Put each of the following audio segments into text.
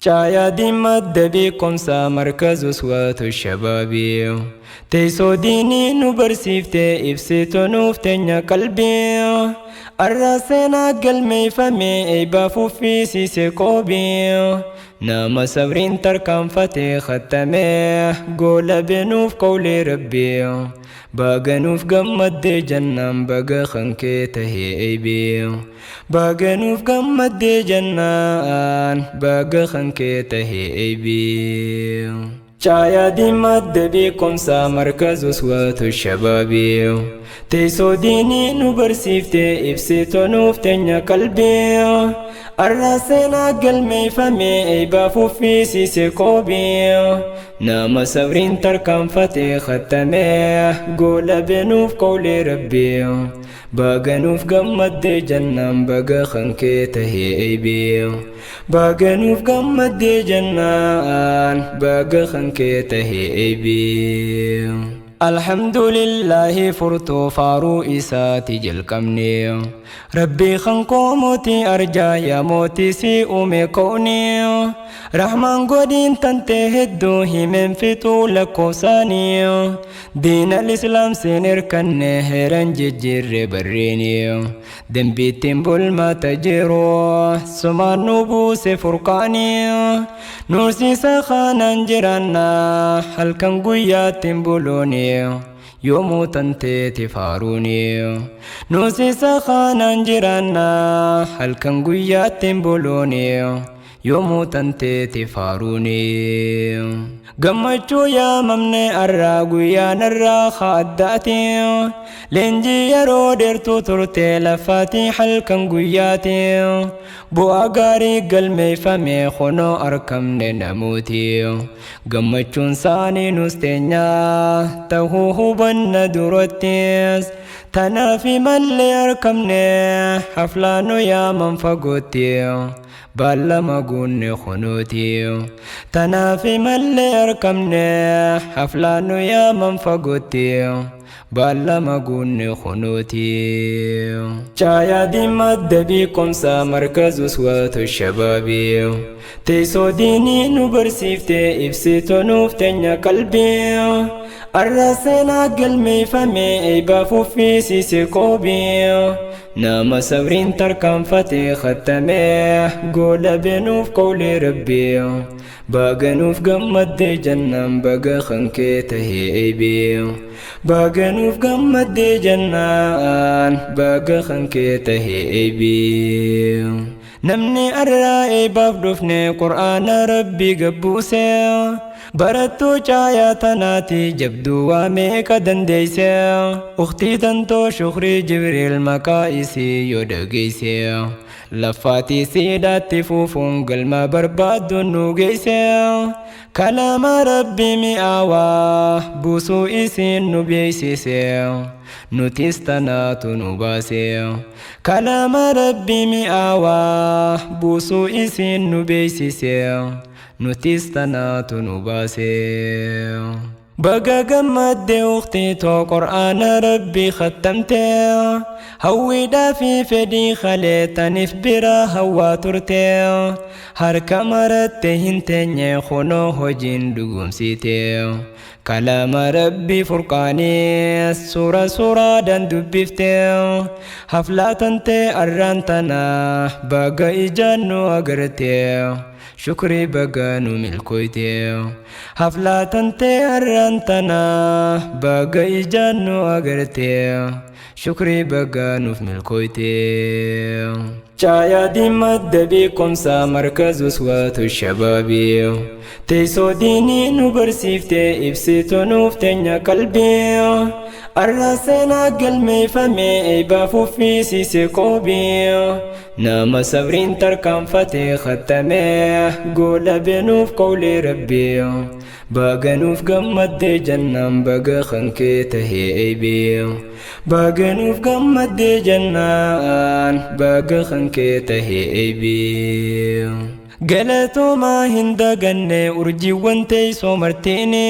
Caayaa diimaa beekumsaa markazu uswaatu shabaabii. Teessoo diinii nu barsiiftee ibsituu nuuf teenya qalbii. Arraa seenaa galmeeffame eebbaaf uffisiise qoobii. Nama sabriin tarkaanfatee khattamee goola beenuuf qawlee rabbii. Baga nuuf gammaddee jennaan baga kan kee tahee eebii. Baga nuuf gammaddee jennaan baga kan kee tahee eebii. Caayaa diimaa beekumsaa markazu uswaatu shabaabii. Teessoo diinii nu barsiiftee ibsituu nuuf teenya qalbii. Arraa seenaa galmeeffame eebbaaf uffisiise qoobii. Nama sabriin tarkaanfatee khattamee goola beenuuf qawlee rabbii. Baga nuuf gammaddee jennaan baga kan kee tahee eebii. Baga nuuf gammaddee jennaan baga kan kee tahee eebii. Alhamdulillahi furtuu faaruu isaati jalqabne. Rabbii kan koo mootii arjaa yaa mootii si uume kooni. Rahmaan godhiin tantee hedduu himeen fixuu lakkoofsaanii. Diina islaam seen hirkanne heeran jijjiirre barreeni. Dambiittiin bulmaata jiru sumaan nu buuse furqaanii. Nuursiisa kaanaan jiraanna halkan guyyaattiin buluuni. Yoomuu tanteeti faaruuni. Nuursiisa kaanaan jiraanna halkan guyyaattiin buluuni. Yoomuu tanteeti faaruuni. Gammachuu yaamamne arraa guyyaan arraa addaati. Leenjii yeroo dheertuu turte lafaatii halkan guyyaati. Bu'aa gaarii galmeeffame kunoo argamne namooti. Gammachuun saanii nus teenyaa tahuu hubanna durattis. Tanaafi mallee argamne haflaanu yaaman fagootti. Baallama guunne kunuuti. Tanaafi mallee argamne haflaanu yaaman fagootti. Baallama guunne kunuuti. Caayaa diimaa beekumsaa markazu uswaatu shabaabii. Teessoo diinii nu barsiiftee ibsituu nuuf teenya qalbii. Arraa seenaa galmeeffame eebbaaf uffisiise qoobii. Nama sabriin tarkaanfatee khattamee goola beenuuf qawlee rabbii. Baga nuuf gammaddee jennaan baga kan kee tahee eebii. Baga nuuf gammaddee jennaan baga kan kee tahee eebii. Namni arraa eebbaaf dhufne qur'aana rabbii gabbuuse. Barattuu caayaa tanaati jabduu waa meeqa dandeeyse. Ukhtii tantoo shukrii Jibriil maqaa isii yoo dhageeyse. Lafaatii siidhaatti fuufuun galma barbaaddu nu geeyse. Kalaama rabbii mi'aawaa buusuu isiin nu beeksise. Nutis tanaatu nu baase. Kalaama rabbii mi'aawaa buusuu isiin nu beeksise. Nutis tanaatu nu baase. Baga gammaddee ukhtii too qur'aana rabbii khattamte. Hawwiidhaa fi fedhii kaleetaniif bira hawwaa turte. Harka maratte hin teenye kunoo hojiin dhugumsiite. Kalaama rabbii furqaanii suura suuraadhaan dubbifte. Haflaa tantee arraan tana baga ijaan nu agarte. Shukrii baga nu milkooyte. Haflaa tantee arraan tana baga ijaan nu agarte. Shukrii baga nuuf milkooyte. Caayaa diimaa beekumsaa markazu uswaatu shabaabii. Teessoo diinii nu barsiiftee ibsituu nuuf teenya qalbii. Arraa seenaa galmeeffame eebbaaf uffisiise qoobii. Nama sabriin tarkaanfatee khattamee goola beenuuf qawlee rabbii. Baga nuuf gammaddee jennaan baga kan kee tahee eebii. Baga nuuf gammaddee jennaan baga kan kee tahee eebii. Galatoomaa hin daganne urjiiwwan teessoo martiini.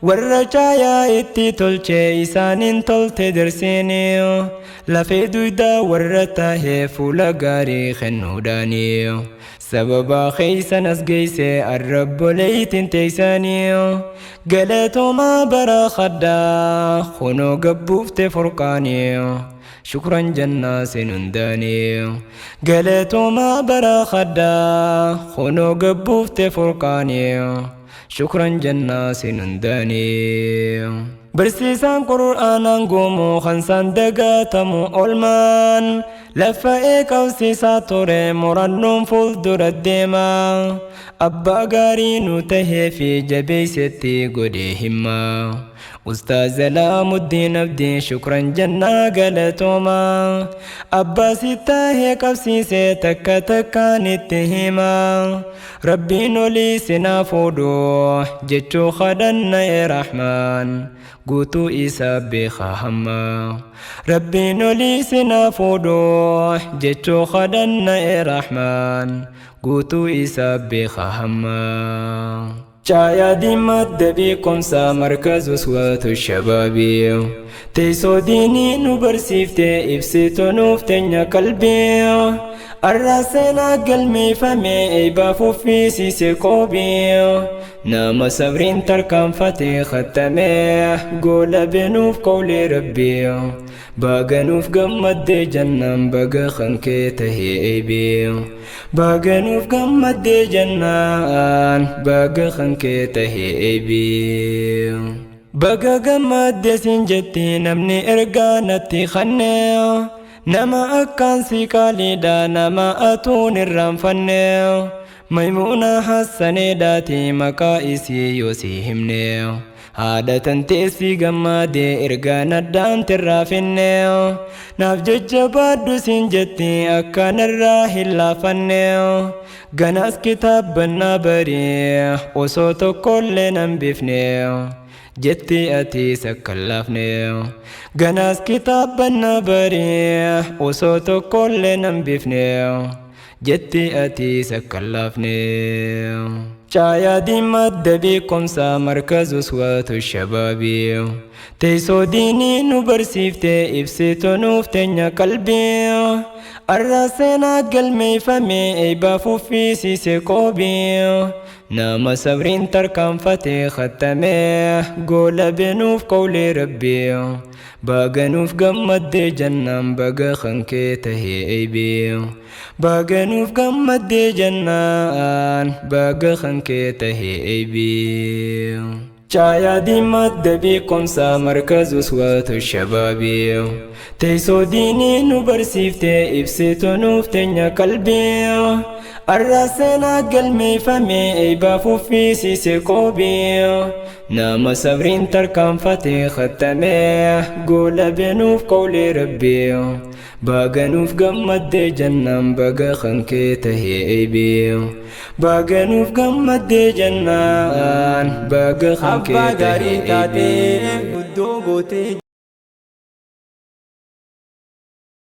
Warra caayaa itti tolchee isaaniin tolte darsiini. Lafee dugdaa warra tahee fuula gaarii kennuudhaani. Sababaa keeysan as geeyse arrabboleeytiin teeysanii galatoomaa bara khaddaa kunoo gabbuufte furqaanii shukran jannaa sin hundaanii galatoomaa bara khaddaa kunoo gabbuufte furqaanii shukran jannaa sin hundaanii. Barsiisaan Qur'aanaan guumuu kansaan dagatamu olmaan laffa'ee qabsiisaa ture murannoon fuuldura deema abbaa gaarii nu tahee fi jabeeysetti godhee himma Ustaaz Alaamuddin Abdii shukran jannaa galatooma abbaa si tahee qabsiisee takka takkaan itti hima Rabbiin olii sinaa fuudhu jechuu kadhanna ee Rahmaan guutuu isaa beekaa hamma Rabbiin olii sinaa fuudhu jechuu kadhanna ee Rahmaan guutuu isaa beekaa hamma. Caayaa diimaa beekumsaa markaz uswaatu shabaabii teessoo diinii nu barsiiftee ibsitu nuuf teenya qalbii arraa seenaa galmeeffame eebbaaf uffisiise qoobii nama sabriin tarkaanfate khattamee goola benuuf qawlee rabbii baaganuuf gammaddee jannaan baga kan kee tahee eebii baaganuuf gammaddee jannaan baga kan kee tahee eebii. Baga gammadde siin jetti namni ergaa natti kanne nama akkaan si qaaliidha nama atuun irraanfanne Maymuuna Hassaneedhaati maqaa isii yoo si himne haadha tanteessi gammadee ergaa naddaan tirraafinne naaf jajjabaadhu siin jetti akkanarraa hin laafanne ganaas kitaabbannaa barii osoo tokkollee nan bifne jetti atiis akka hin laafne ganaas kitaabbannaa barii osoo tokkollee nan bifne jetti atiis akka hin laafne. Caayaa diimaa beekumsaa markaz uswaatu shabaabii teessoo diinii nu barsiiftee ibsitu nuuf teenya qalbii arraa seenaa galmeeffame eebbaaf uffisiise qoobii nama sabriin tarkaanfate khattamee goola benuuf qawlee rabbii baaganuuf gammaddee jannaan baga kan kee tahee eebii baaganuuf gammaddee jannaan baga kan kee tahee eebii. Caayaa diimaa beekumsaa markaz uswaatu shabaabii teessoo diinii nu barsiiftee ibsitu nuuf teenya qalbii arraa seenaa galmeeffame eebbaaf uffisiise qoobii nama sabriin tarkaanfate khattamee goola benuuf qawlee rabbii baaganuuf gammaddee jannaan baga kan kee tahee eebii baaganuuf gammaddee jannaan baga kan kee Abbaa tahee gaarii taatee eebii. guddoo gootee.